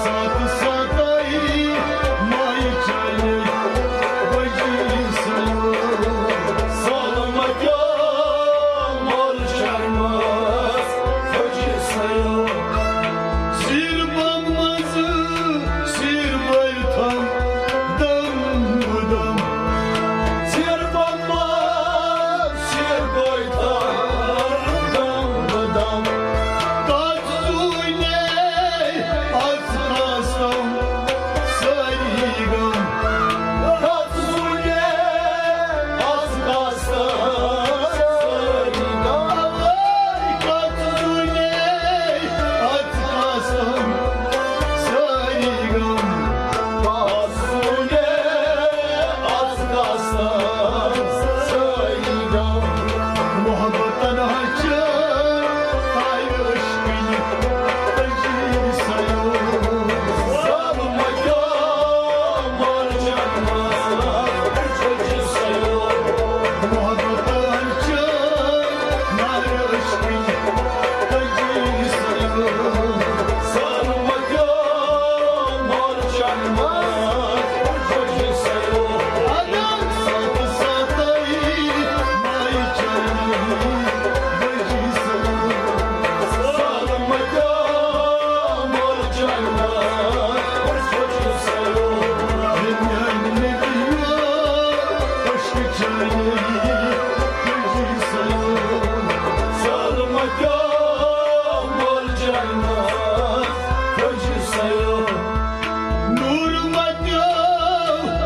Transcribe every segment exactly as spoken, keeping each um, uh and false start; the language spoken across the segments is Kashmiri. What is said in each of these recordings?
ساتہٕ ساتَے مایہِ چانہِ بجی سیو۔ سلامتیو مول شرمس بجی سیو۔ سیر بم منٛزٕ سیر بٲوِتھ دم بہٕ دم۔ سیر بم منٛز سیر بٲوِتھ دم بہٕ دم۔ کتھ زوٗنے از کاسم سٲری غم۔ کتھ زوٗنے از کاسم سٲری غم۔ کتھ زوٗنے از کاسم سٲری غم۔ کتھ زوٗنے از کاسم سٲری غم۔ محبتن ہچ آیہِ عشقٕچ تجی سیو۔ سب مجا مر جنم تجی سیو۔ محبتن ہچ آیہِ عشقٕچ تجی سیو۔ سب مجا مر جنم تجی سیو۔ نور متیو،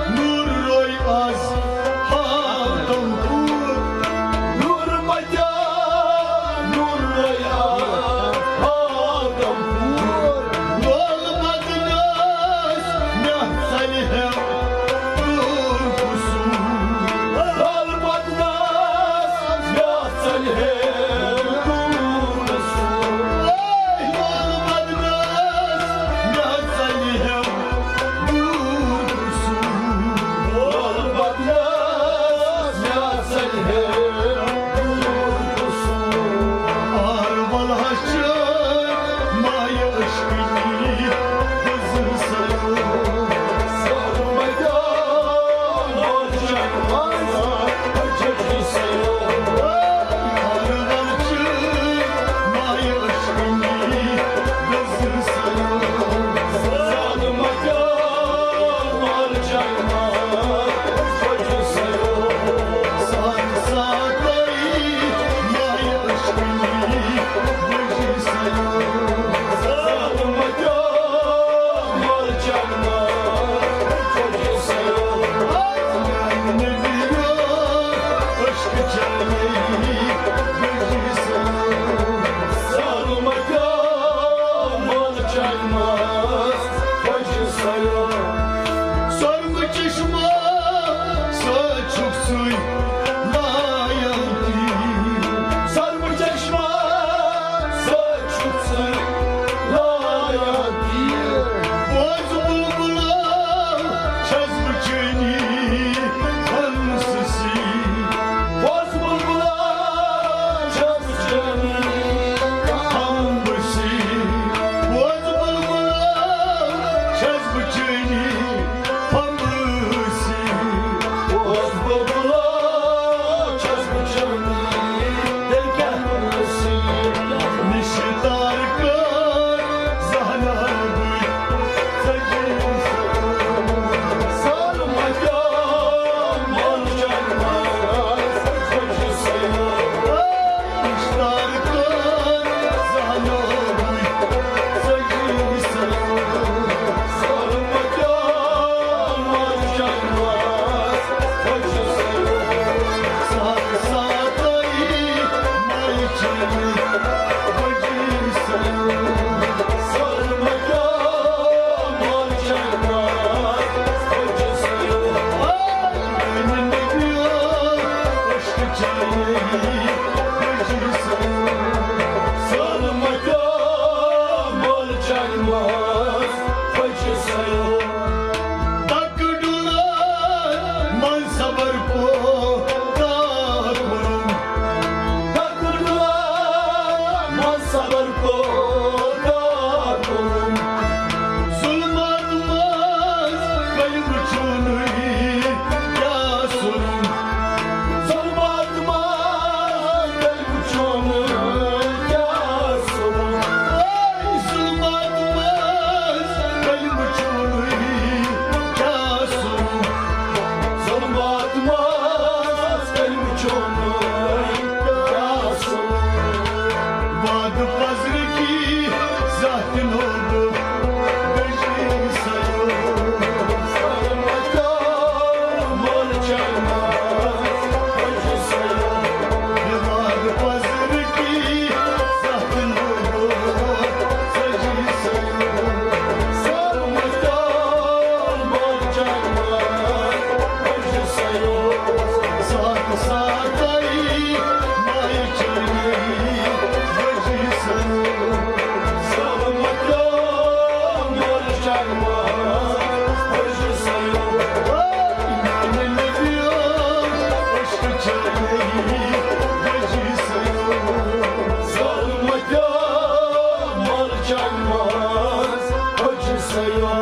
نور روی از ہاو تم پور۔ نور متیو، نور روی از ہاو تم پور۔ لول مدنس مہ ژلہِ ہے دور قصور۔ لول مدنس مہ ژلہِ ہے دور قصور۔ لول مدنس مہ ژلہِ ہے سرمہٕ چشمہٕ سۭتۍ چھُکھ ژٕ لایان تیٖر۔ سرمہٕ چشمہٕ سۭتۍ چھُکھ ژٕ لایان تیٖر۔ بوز بلبلو، چھَس بہٕ چٲنی ہمسہٕ سۭتۍ۔ بوز بلبلو، چھَس بہٕ چٲنی ہمسہٕ سۭتۍ۔ بوز بلبلو، چھَس بہٕ چٲنی ہمسہٕ سۭتۍ۔ بوز بلبلو، چھَس بہٕ چٲنی تیٚلہِ کیٛاہ؟ نِشہِ تارکہٕ زہناوٕے ژٔجِم سٲلمو۔ سٲلمو مَن چَن مَن ژٔجِم سٲلمو۔ نِشہِ تارکہٕ زہناوٕے ژٔجِم سٲلمو۔ سٲلمو مَن چَن مَن Çakmaz, acısa yok.